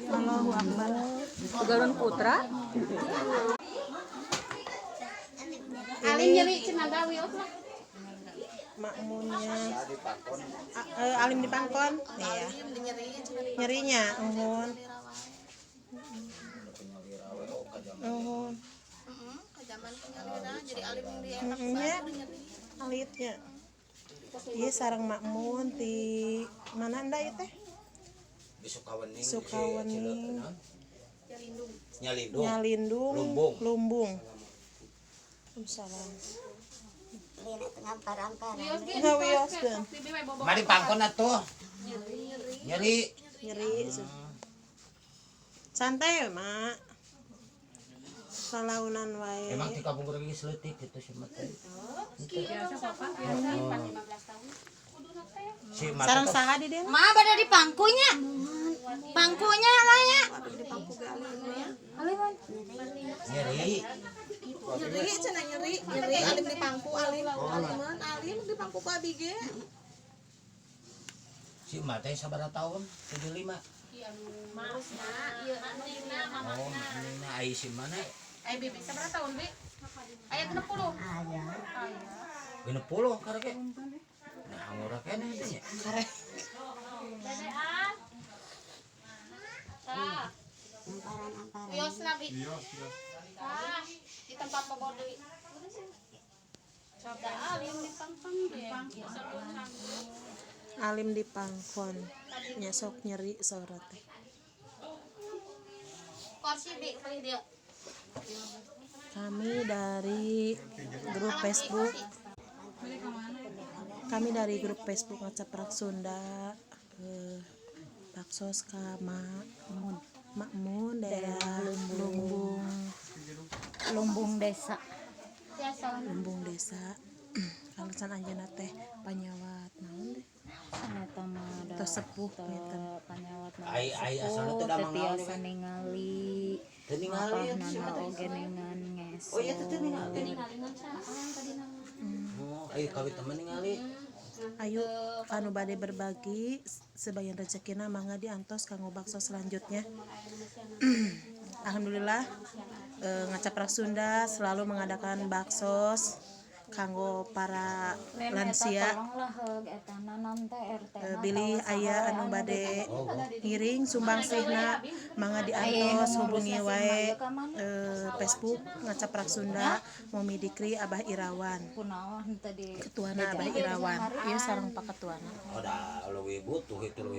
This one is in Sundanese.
Allahu Akbar. Galon Putra. Alim nyeri cenah gawe lah. Makmunnya. Alim di pangkon. Iya. Nyerinya, uhun. Uhun. Nya alitnya. Iya, sareng makmun ti mana anda itu teh? Di Sukawening. Sukawening. Nyalindung. Nyalindung. Lumbung. Lumbung. Salam. Wios ge. Ngawioskeun. Mari pangkon atuh. Nyeri. Nyeri. Santai, Mak. Salaunan wae. Emang ti kampung urang geus leutik kitu si mah teh. Si mah Sareng teh saha di dieu? Ma bada di pangkunya. Pangkunya lah ya. nyeri. Nyeri cenah, nyeri, nyeri alim di pangku, alim. Aliman alim di pangku ku abi ge. Si mah teh sabaraha tahun? 75. Oh, nina ai si mana? Ayo bibi sabaraha tahun, Bi? Aya 60. 60 karek ge. Nah, ngurang keneh teh nya. Tah. Wios na, Bi. Tah, di tempat bobor deui. Da alim di pangpang ge. Alim di pangkon. Nya sok nyeri saura teh. Kursi Bi pilih dia. Kami dari grup Facebook. Kami dari grup Facebook Ngacaprak Sunda, baksos ka Makmun. Makmun daerah Lumbung. Lumbung Desa. Biasa. Lumbung Desa. Kaleresan anjeunna teh panyawat naon deh? Eta mah da Tos sepuh teu gitu. Panyawat mah Ai ai asalna teh teu da manggal tiasa ningali. Teu ningali atuh si mah mapahna teh. Oge ningan ngeso. Oh iya, teh teu ningali. Oh, ai kawit temen ningali. Ayo, anu bade berbagi sebagian rezekina mangga diantos kanggo bakso selanjutnya. Alhamdulillah, Ngacaprak Sunda selalu mengadakan baksos kanggo para Mem eta lansia. tolonglah heug eta naon teh RT na Bilih tawa aya saha anu anu bade ngiring sumbangsihna, mangga diantos, hubungi wae Facebook Ngacaprak Sunda, Momi Dikri, Abah Irawan. Kunaon teu di Ketuana Abah Irawan ieu sareng Pak Ketuana. Oh, da leuwih butuh itu leuwih.